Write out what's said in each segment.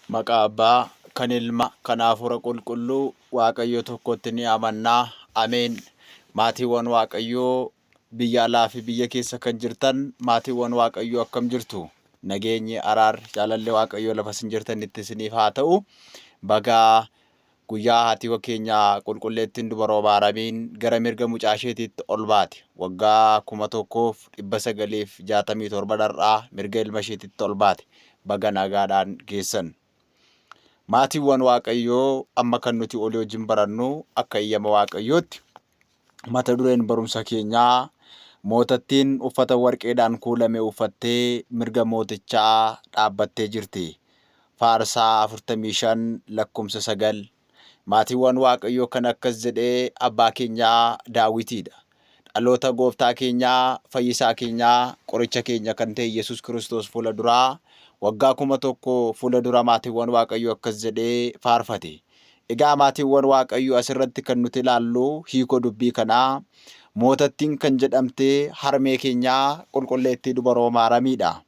Maqaa Abbaa, kan Ilma, kan Hafuura Qulqulluu, Waaqayyo tokkotti ni amanna. Ameen. Maatiiwwan Waaqayyoo biyya alaa fi biyya keessa kan jirtan maatiiwwan Waaqayyoo akkam jirtu? Nageenyi, araarri, jaalalli Waaqayyoo lafa isin jirtanitti isiniif haa ta'u. Baga Guyyaa haati keenya qulqulleettiin dubaroo Maaramiin gara mirga mucaa isheetiitti ol baate. Waggaa 1967 dhar'aa mirga ilma isheetitti ol baate. Baga nagaadhaan geessan. Maatiiwwan Waaqayyoo amma kan nuti olii wajjin barannu akka eeyyama Waaqayyootti mata dureen barumsa keenyaa mootattiin uffata warqeedhaan kuulame uffattee mirga mootichaa dhaabbattee jirti. Faarsaa 45 lakkoofsa 9 Maatiiwwan Waaqayyoo kan akkas jedhee abbaa keenyaa Daawitiidha. Dhaloota gooftaa keenyaa, fayyisaa keenyaa, qoricha keenya kan ta'e Yesuus Kiristoos fuula duraa waggaa 1000 fuula dura maatiiwwan Waaqayyoo akkas jedhee faarfate. Egaa maatiiwwan Waaqayyoo asirratti kan nuti ilaallu hiikoo dubbii kanaa mootattiin kan jedhamte harmee keenyaa qulqulleettii dubaroo Maaramiidha.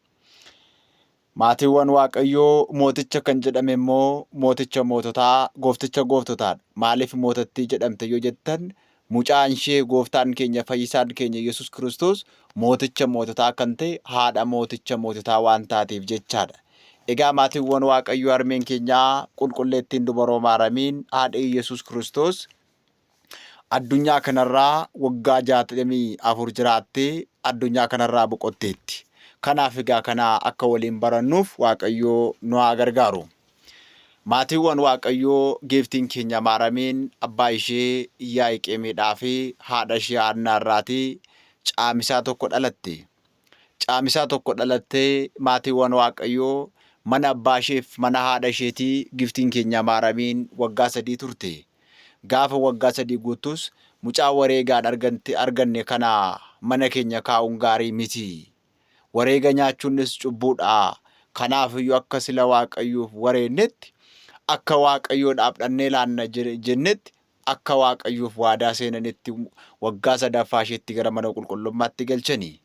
Maatiiwwan Waaqayyoo mooticha kan jedhame immoo mooticha moototaa, goofticha gooftotaadha. Maaliif mootattii jedhamte yoo jettan mucaan ishee gooftaan keenya fayyisaan keenya Yesuus Kiristoos mooticha moototaa kan ta'e haadha mooticha moototaa waan taateef jechaadha. Egaa maatiiwwan Waaqayyoo harmeen keenyaa qulqulleettiin dubaroo Maaramiin haadha Yesuus Kiristoos addunyaa kanarraa waggaa 64 jiraattee addunyaa kanarraa boqotteetti. Kanaaf egaa kana akka waliin barannuuf Waaqayyoo nu haa gargaaru. Maatiiwwan Waaqayyoo giiftiin keenya Maaramiin abbaa ishee Yaa'iqeemiidhaa fi haadha ishee Haannaa irraatii Caamisaa 1 dhalatte. Caamisaa 1 dhalattee maatiiwwan Waaqayyoo mana abbaa isheef mana haadha isheetii giftiin keenya Maaramiin waggaa 3 turte. Gaafa waggaa 3 guuttus mucaa wareegaan arganne kana mana keenya kaa'uun gaarii miti. Wareega nyaachuunis cubbuudha. Kanaafiyyuu akka sila Waaqayyoof wareennetti, akka Waaqayyoodhaaf dhannee laanna jennetti, akka Waaqayyoof waadaa seenanitti waggaa sadaffaa isheetti gara mana qulqullummaatti galchani.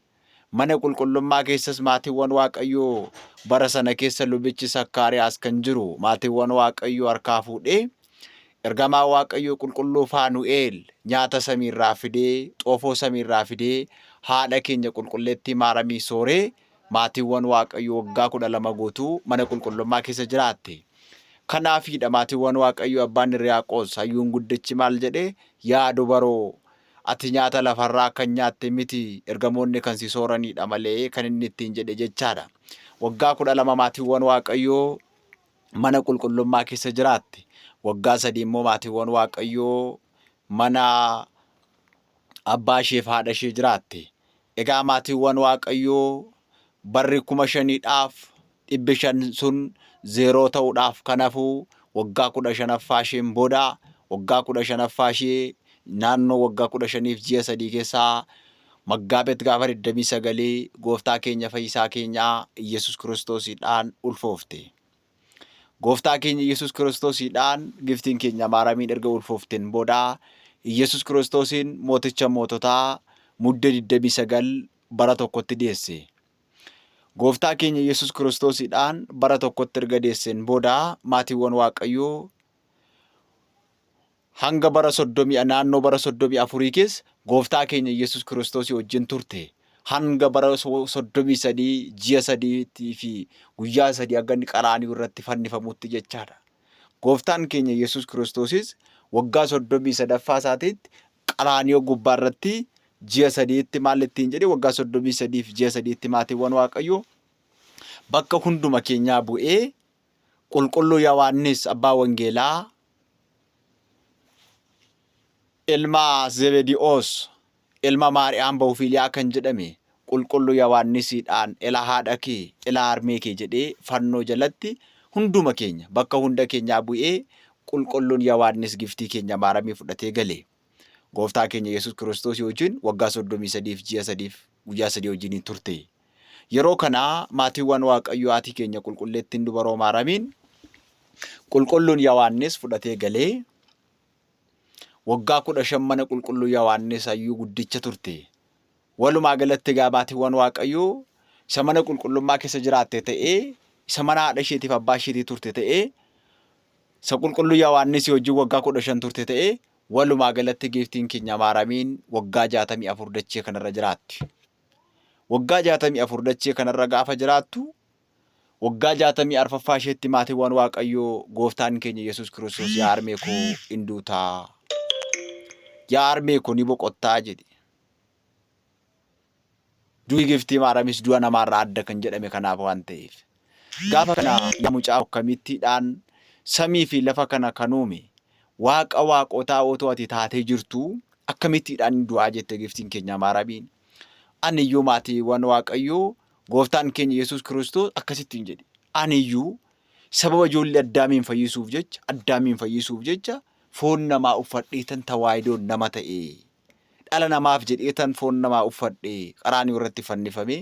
Mana qulqullummaa keessas maatiiwwan Waaqayyoo bara sana keessa lubichi Sakkaariyaas kan jiru maatiiwwan Waaqayyoo harkaa fuudhee ergamaa Waaqayyoo qulqulluu Faanu'eel nyaata samiirraa fidee xoofoo samiirraa fidee haadha keenya qulqulleettii Maaramii sooree maatiiwwan Waaqayyoo waggaa 12 guutuu mana qulqullummaa keessa jiraatte. Kanaafiidha maatiiwwan Waaqayyoo abbaan Hiriyaaqoos hayyuun guddichi maal jedhe yaa dubaroo ati nyaata lafarraa kan nyaatte miti ergamoonni kan si sooraniidha malee kan inni ittiin jedhe jechaadha. Waggaa 12 maatiiwwan Waaqayyoo mana qulqullummaa keessa jiraatte. Waggaa 3 immoo maatiiwwan Waaqayyoo mana abbaa isheef haadha ishee jiraatte. Egaa maatiiwwan Waaqayyoo barri 5500 sun zeeroo ta'uudhaaf kan hafu waggaa 15ffaa isheen booda waggaa 15ffaa ishee naannoo waggaa 15f ji'a 3 keessaa Maggaabet gaafa 29 gooftaa keenya fayyisaa keenyaa Iyyasuus Kiristoosiidhaan ulfoofte. Gooftaa keenya Iyyasuus Kiristoosiidhaan giftiin keenya Maaramiin erga ulfoofteen booda Iyyasuus Kiristoosiin mooticha moototaa Mudde 29 bara tokkotti deesse. Gooftaa keenya Iyyasuus Kiristoosiidhaan bara tokkotti erga deesseen booda maatiiwwan Waaqayyoo hanga bara soddomii naannoo bara soddomii afurii keessa gooftaa keenya Yesuus Kiristoosii wajjin turte. Hanga bara 33 ji'a sadiitii fi guyyaa sadii hanga inni qaraaniyo irratti fannifamutti jechaadha. Gooftaan keenya Yesuus Kiristoosis waggaa 33ffaa isaatiitti qaraaniyoo gubbaa irratti ji'a sadiitti maal ittiin jedhe waggaa 33 fi ji'a sadiitti maatiiwwan Waaqayyoo bakka hunduma keenyaa bu'ee Qulqulluu Yohaannis abbaa wangeelaa ilma Zebedi'oos ilma Maariyaam Bawufiiliyaa kan jedhame Qulqulluu Yohaannisiidhaan ila haadha kee ila harmee kee jedhee fannoo jalatti hunduma keenya bakka hunda keenyaa bu'ee Qulqulluun Yohaannis giftii keenya Maaramii fudhatee gale. Gooftaa keenya Yesuus Kiristoosii wajjin waggaa 33 fi ji'a 3 fi guyyaa 3 wajjiniin turte. Yeroo kana maatiiwwan Waaqayyoo haati keenya qulqulleettiin dubaroo Maaramiin qulqulluun Yohaannis fudhatee galee waggaa 15 mana qulqulluu Yohaannis hayyuu guddicha turte. Walumaa galatti egaa maatiiwwan Waaqayyoo isa mana qulqullummaa keessa jiraatte ta'ee isa mana haadha isheetiif abbaa isheetii turte ta'ee, isa qulqulluu Yohaannisii wajjin waggaa 15 turte ta'ee, walumaa galatti giiftiin keenya Maaramiin waggaa 64 dachee kanarra jiraatti. Waggaa 64 dachee kanarra gaafa jiraattu, waggaa 64ffaa isheetti maatiiwwan Waaqayyoo gooftaan keenya Yesuus Kiristoos yaa harmee koo in duutaa. Yaa harmee koo ni boqottaa jedhe. Du'i Giftii Maaramis du'a namaarraa adda kan jedhame kanaaf waan ta'eef. Gaafa kana yaa mucaa akkamittiidhaan samii fi lafa kana kan uume Waaqa waaqotaa otoo ati taatee jirtuu akkamittiidhaan hin du'aa jette Giftiin keenya Maaramiin. Ani iyyuu maatiiwwan Waaqayyoo gooftaan keenya Yesuus Kiristoos akkasittiin jedhe. Ani iyyuu sababa ijoollee Addaamiin fayyisuuf jecha Addaamiin fayyisuuf jecha foon namaa uffadheetan tawaayidoon nama ta'e. Dhala namaaf jedheetan foon namaa uffadhe qaraaniyoo irratti fannifamee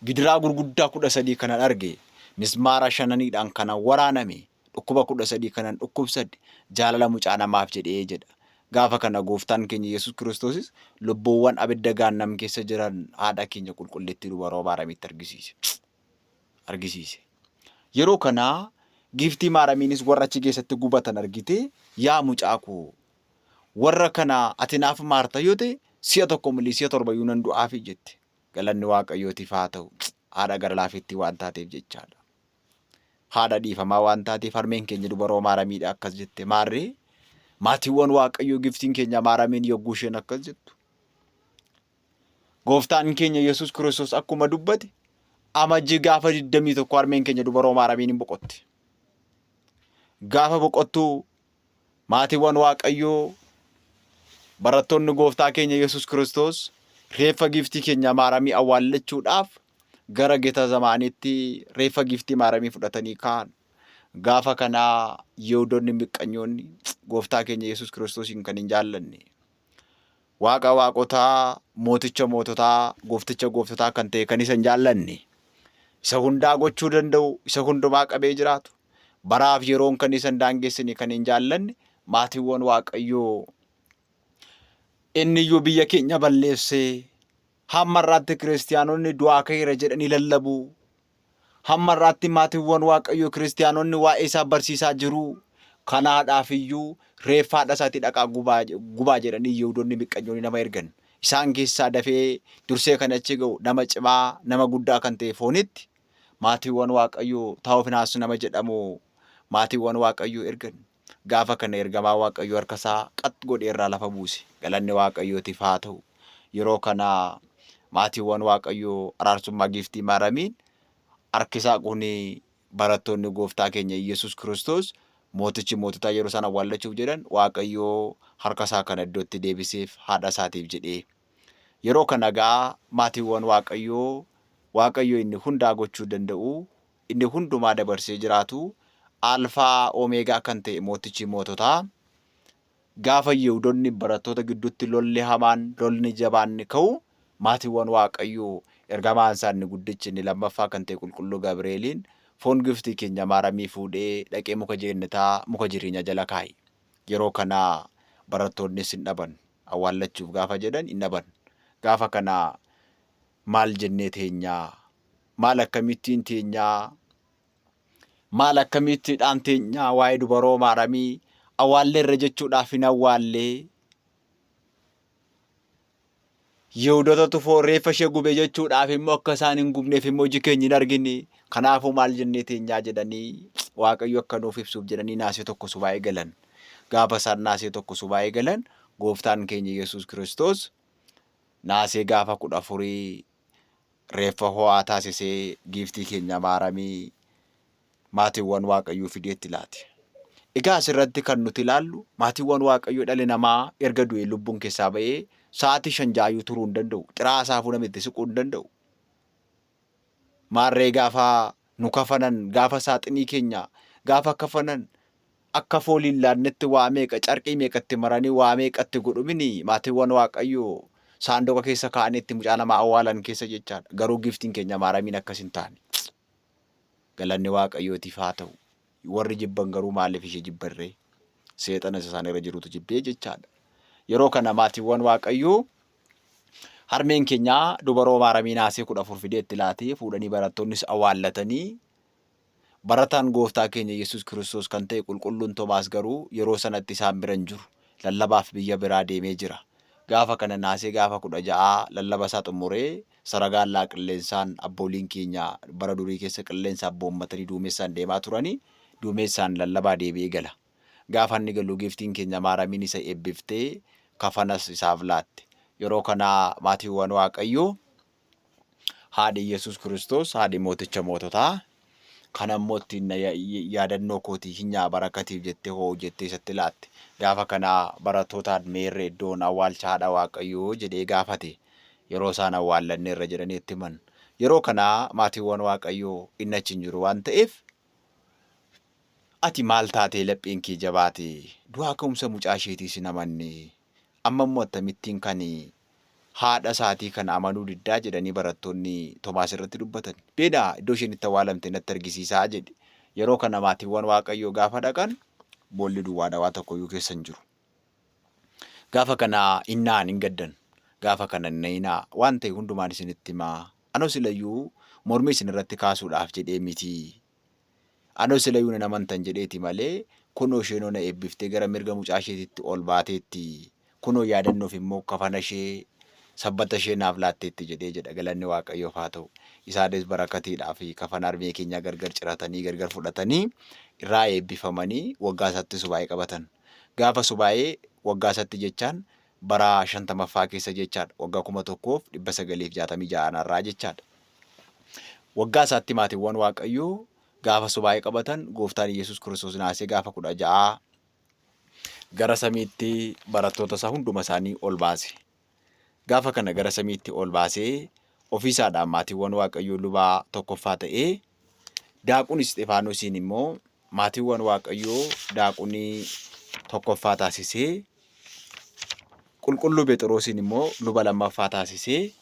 gidiraa gurguddaa 13 kanan arge mismaara shananiidhaan kanan waraaname dhukkuba 13 kanan dhukkubsadhe jaalala mucaa namaaf jedhee jedha. Gaafa kana gooftaan keenya Yesuus Kiristoosis lubbuuwwan abidda gaannam keessa jiran haadha keenya qulqullittii dubaroo Maaramitti argisiise. Argisiise. Yeroo kana giiftii Maaramiinis warra achi keessatti gubatan argitee yaa mucaa koo Warra kana ati naaf maarta yoo ta'e, si'a tokko malee si'a torba iyyuu nan du'aafi jette. Galanni Waaqayyootiif haa ta'u. Haadha gara laafettii waan taateef jechaadha. Haadha dhiifamaa waan taateef harmeen keenya dubaroo maaramiidha akkas jette. Maarree maatiiwwan Waaqayyoo giftiin keenya maaramiin yogguu isheen akkas jettu. Gooftaan keenya Yesuus Kiristoos akkuma dubbate amajjii gaafa 21 harmeen keenya dubaroo maaramiin hin boqotte. Gaafa boqottuu Maatiiwwan Waaqayyoo, barattoonni Gooftaa keenya Yesuus Kiristoos reeffa giiftii keenya Maaramii awwaallachuudhaaf gara Geta Zamaanitti reeffa giiftii Maaramii fudhatanii ka'an. Gaafa kana Yihudoonni miqqanyoonni Gooftaa keenya Yesuus Kiristoosiin kan hin jaallanne Waaqa waaqotaa, mooticha moototaa, goofticha gooftotaa kan ta'e kan isa hin jaallanne, isa hundaa gochuu danda'u, isa hundumaa qabee jiraatu, baraaf yeroon kan isa hin daangessine kan hin jaallanne maatiiwwan Waaqayyoo inni iyyuu biyya keenya balleessee hamma har'aatti kiristiyaanonni du'aa ka'eera jedhanii lallabu. Hamma har'aatti maatiiwwan Waaqayyoo kiristiyaanonni waa'ee isaa barsiisaa jiru. Kanaadhaaf iyyuu reeffa haadha isaatii dhaqaa gubaa, gubaa jedhanii Yihudoonni miqqanyoonni nama ergan. Isaan keessaa dafee dursee kan achi ga'u nama cimaa, nama guddaa kan ta'e foonitti maatiiwwan Waaqayyoo Taawofinaas nama jedhamu maatiiwwan Waaqayyoo ergan. Gaafa kana ergamaa Waaqayyoo harka isaa qax godhee irraa lafa buuse. Galanni Waaqayyootiif haa ta'u. Yeroo kana maatiiwwan Waaqayyoo araarsummaa giiftii Maaramiin harki isaa kun barattoonni gooftaa keenya Iyyasuus Kiristoos mootichi moototaa yeroo isaan awwaallachuuf jedhan Waaqayyoo harka isaa kana iddootti deebiseef haadha isaatiif jedhee. Yeroo kana egaa maatiiwwan Waaqayyoo Waaqayyo inni hundaa gochuu danda'u inni hundumaa dabarsee jiraatu, Alfaa Omeegaa kan ta'e mootichi moototaa, gaafa Yihudonni barattoota gidduutti lolli hamaan, lolli jabaan ka'u, maatiiwwan Waaqayyoo ergamaan isaa inni guddichi inni lammaffaa kan ta'e qulqulluu Gabri'eeliin foon giftii keenya Maaramii fuudhee dhaqee muka jeennetaa, muka jireenyaa jala kaa'e. Yeroo kana barattoonnis hin dhaban. Awwaallachuuf gaafa jedhan hin dhaban. Gaafa kana maal jennee teenyaa? Maal akkamittiin teenyaa? Maal akkamittiidhaan teenyaa waa'ee dubaroo maaramii awwaalleerra jechuudhaaf hin awwaallee? Yihudoota tufoo reeffa ishee gube jechuudhaaf immoo akka isaan hin gubneef immoo iji keenya hin argine. Kanaafuu maal jennee teenyaa jedhanii Waaqayyo akka nuuf ibsuuf jedhanii naasee tokko subaa'ee galan. Gaafa isaan naasee tokko subaa'ee galan gooftaan keenya Yesuus Kiristoos naasee gaafa 14 reeffa ho'aa taasisee giiftii keenya Maaramii maatiiwwan Waaqayyoo fidee itti laate. Egaa asirratti kan nuti ilaallu maatiiwwan Waaqayyoo dhalli namaa erga du'ee lubbuun keessaa ba'ee sa'aatii shan ja'ayyuu turuu hin danda'u. Xiraa isaafuu namni itti siquu hin danda'u. Maarree gaafa nu kafanan gaafa saaxinii keenya gaafa kafanan akka foolii hin laannetti waa meeqa carqii meeqa itti maranii waa meeqa itti godhu mini maatiiwwan Waaqayyoo saanduqa keessa kaa'anii itti mucaa namaa awwaalan keessa jechaadha. Garuu giftiin keenya maaramiin akkas hin taane. Galanni Waaqayyootiif haa ta'u. Warri jibban garuu maaliif ishee jibbarree? Seexana isa isaan irra jirutu jibbee jechaadha. Yeroo kana maatiiwwan Waaqayyoo harmeen keenya dubaroo maaramii naasee 14 fidee itti laatee fuudhanii barattoonnis awwaallatanii Barataan Gooftaa keenya Yesuus Kiristoos kan ta'e Qulqulluun Tomaas garuu yeroo sanatti isaan bira hin jiru. Lallabaaf biyya biraa deemee jira. Gaafa kana naasee gaafa 16 lallaba isaa xumuree saragaallaa qilleensaan abbooliin keenya bara durii keessa qilleensa abboommatanii duumessaan deemaa turanii duumessaan lallabaa deebi'ee gala. Gaafa inni galu giiftiin keenya Maaramiin isa eebbiftee kafanas isaaf laatte. Yeroo kana maatiiwwan Waaqayyoo haadhi Yesuus Kiristoos haadhi mooticha moototaa kana immoo ittiin yaadannoo kootii hin nyaa barakatiif jettee hoo jettee isatti laatte. Gaafa kana barattootaan meerre iddoon awwaalcha haadha Waaqayyoo jedhee gaafate. Yeroo isaan awwaallanneerra jedhanii itti himan. Yeroo kana maatiiwwan Waaqayyoo inni achi hin jiru waan ta'eef ati maal taatee lapheen kee jabaate du'aa ka'umsa mucaa isheetiis hin amanne amma immoo akkamittiin kan haadha isaatii kana amanuu diddaa jedhanii barattoonni Tomaas irratti dubbatan. Beenaa iddoo isheen itti awwaalamte natti argisiisaa jedhe. Yeroo kana maatiiwwan Waaqayyoo gaafa dhaqan boolli duwwaadha waa tokkoyyuu keessa hin jiru. Gaafa kana hin na'an hin gaddan. Gaafa kana hin na'inaa waan ta'e hundumaan isinitti himaa. Anoo silayyuu mormii isin irratti kaasuudhaaf jedhee miti. Anoo silayyuu nan amantan jedheeti malee kunoo isheenoo na eebbiftee gara mirga mucaa isheetitti ol baateetti. Kunoo yaadannoof immoo kafana ishee sabbata ishee naaf laatteetti jedhee jedha. Galanni Waaqayyoof haa ta'u. Isaanis barakatiidhaa fi kafana harmee keenyaa gargar ciratanii gargar fudhatanii irraa eebbifamanii waggaa isaatti subaa'ee qabatan. Gaafa subaa'ee waggaa isaatti jechaan bara 50ffaa keessa jechaadha. Waggaa 1966 irraa jechaadha. Waggaa isaatti maatiiwwan Waaqayyoo gaafa subaa'ee qabatan gooftaan Yesuus Kiristoos naasee gaafa 16 gara samiitti barattoota isaa hunduma isaanii ol baase. Gaafa kana gara samiitti ol baasee ofiisaadhaan maatiiwwan Waaqayyoo lubaa tokkoffaa ta'ee daaqun Isxifaanosiin immoo maatiiwwan Waaqayyoo daaqunii tokkoffaa taasisee Qulqulluu Pheexiroosiin immoo luba lammaffaa taasisee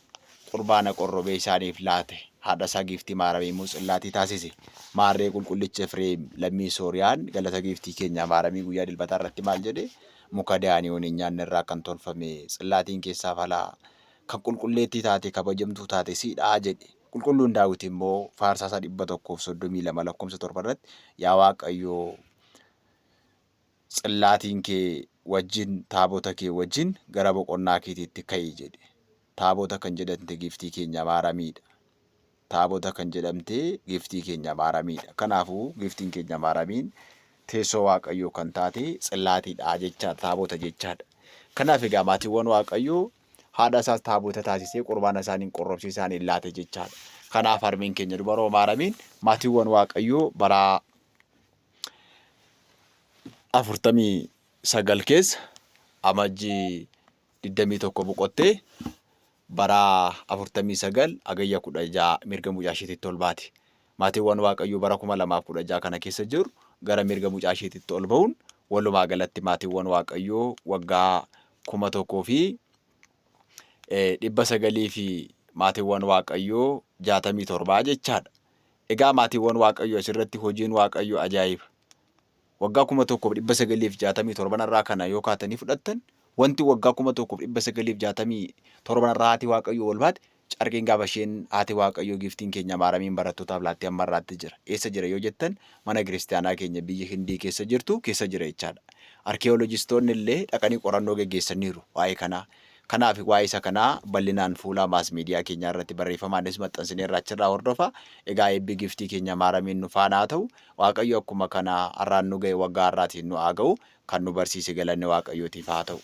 qurbaana qorrobee isaaniif laate. Haadha isaa Giiftii Maaramii immoo tsillaatii taasise. Maarree Qulqullichi Efreem lammii Sooriyaan galata Giiftii keenya Maaramii guyyaa Dilbataa irratti maal jedhe? Muka Daaniyoon hin nyaanne irraa kan tolfame tsillaatiin keessaa falaa kan qulqulleettii taate kabajamtuu taate siidha jedhe. Qulqulluun Daawit immoo faarsaa isaa 132 lakkoofsa 7 irratti yaa Waaqayyo Tsillaatiin kee wajjin, taabota kee wajjin gara boqonnaa keetiitti ka'i jedhe. Taabota kan jedhamte Giiftii keenya Maaramiidha. Taabota kan jedhamte Giiftii keenya Maaramiidha. Kanaafuu Giiftiin keenya Maaramiin teessoo Waaqayyoo kan taate Tsillaatiidha jechaadha, taabota jechaadha. Kanaaf egaa maatiiwwan Waaqayyoo haadha isaas taabota taasisee qurbaana isaaniin qorrobsee isaaniin laate jechaadha. Kanaaf harmeen keenya dubaroo Maaramiin maatiiwwan Waaqayyoo bara 49 keessa Amajjii 21 boqottee bara 49 Hagayya 16 mirga mucaa isheetitti ol baate. Maatiiwwan Waaqayyoo bara 2016 kana keessa jiru gara mirga mucaa isheetitti ol ba'uun walumaa galatti maatiiwwan Waaqayyoo waggaa 1900 fi maatiiwwan Waaqayyoo 67 jechaadha. Egaa maatiiwwan Waaqayyoo asirratti hojiin Waaqayyoo ajaa'iba. Waggaa 1967 irraa kana yoo kaatanii fudhattan wanti waggaa 1967 irraa haati Waaqayyoo ol baate carqiin gaafa isheen haati Waaqayyoo giiftiin keenya Maaramiin barattootaaf laattee amma irraatti jira. Eessa jira yoo jettan mana kiristaanaa keenya biyya Hindii keessa jirtu keessa jira jechaadha. Arkeeolojistoonni illee dhaqanii qorannoo geggeessaniiru waa'ee kanaa. Kanaaf waa'ee isa kanaa bal'inaan fuula mass media keenyaa irratti barreeffamaanis maxxansineerra achirraa hordofaa. Egaa eebbi giftii keenya Maaramiin nu faana haa ta'u. Waaqayyo akkuma kana har'aan nu ga'e waggaa har'aatiin nu haa ga'u. Kan nu barsiise galanni Waaqayyootiif haa ta'u.